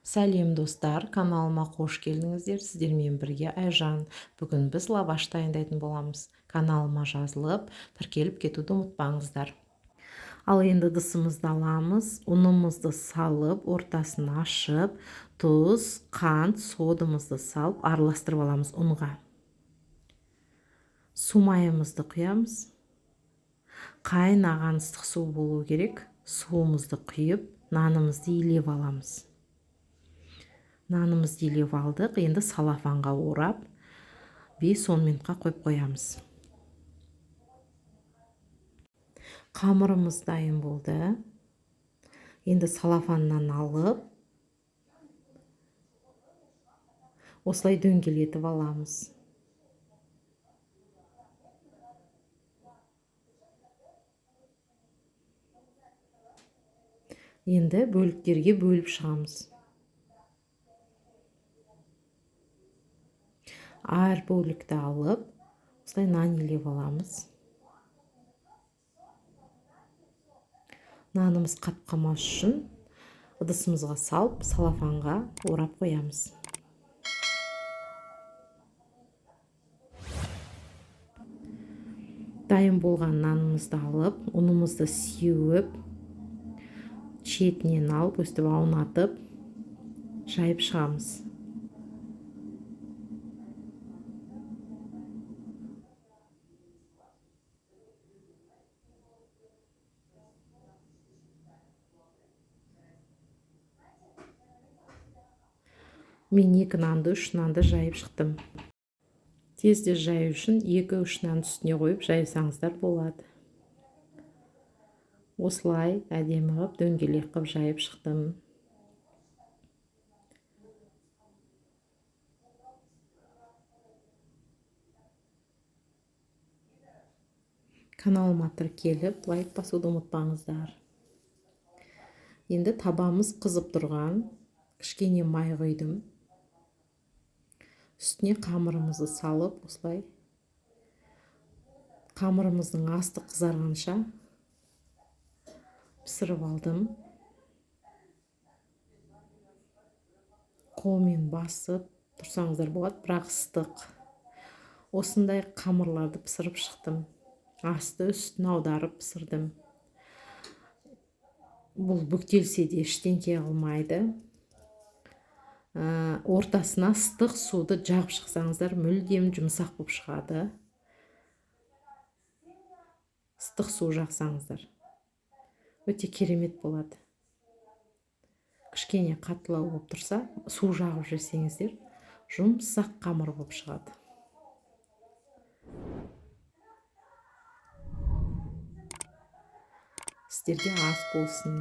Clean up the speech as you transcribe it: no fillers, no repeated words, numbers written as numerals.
Сәлем достар, каналыма қош келдіңіздер. Сіздермен бірге Айжан. Бүгін біз лаваш дайындайтын боламыз. Каналыма жазылып, тіркеліп кетуді ұмытпаңыздар. Ал енді ыдысымызды аламыз, ұнымызды салып, ортасын ашып, тұз, қант, содымызды салып, араластырып аламыз ұнға. Су майымызды құямыз. Қайнаған ыстық су болу керек. Суымызды құйып, нанымызды илеп аламыз. Нанымызды илеп алдық, енді салафанға орап 5-10 минутқа қойып қоямыз. Қамырымыз дайын болды. Енді салафаннан алып, осылай дөңгелетіп аламыз. Енді бөліктерге бөліп шығамыз. Әр бөлікті алып, осылай нан илеп аламыз. Нанымыз қатып қалмас үшін ыдысымызға салып, салафанға орап қоямыз. Дайын болған нанымызды алып, ұнымызды сеуіп, шетінен алып, өстіп аунатып, жайып шығамыз. Мен 2 нанды, 3 нанды жайып шықтым. Тез-тез жаю үшін 2-3 нанды үстіне қойып жайсаңыздар болады. Осылай әдемі қылып, дөңгелек қылып жайып шықтым. Каналыма тіркеліп, лайк басуды ұмытпаңыздар. Енді табамыз қызып тұрған, кішкене май құйдым. Үстіне қамырымызды салып, осылай қамырымыздың асты қызарғанша пісіріп алдым. Қолмен басып тұрсаңыздар болады, бірақ ыстық. Осындай қамырларды пісіріп шықтым. Асты үстін аударып пісірдім. Бұл бүктелсе де ештеңке қылмайды. Ортасына ыстық суды жағып шықсаңыздар мүлдем жұмсақ болып шығады. Ыстық су жақсаңыздар өте керемет болады. Кішкене қаттылау болып тұрса, су жағып жесеңіздер, жұмсақ қамыр болып шығады. Сіздерге ас болсын.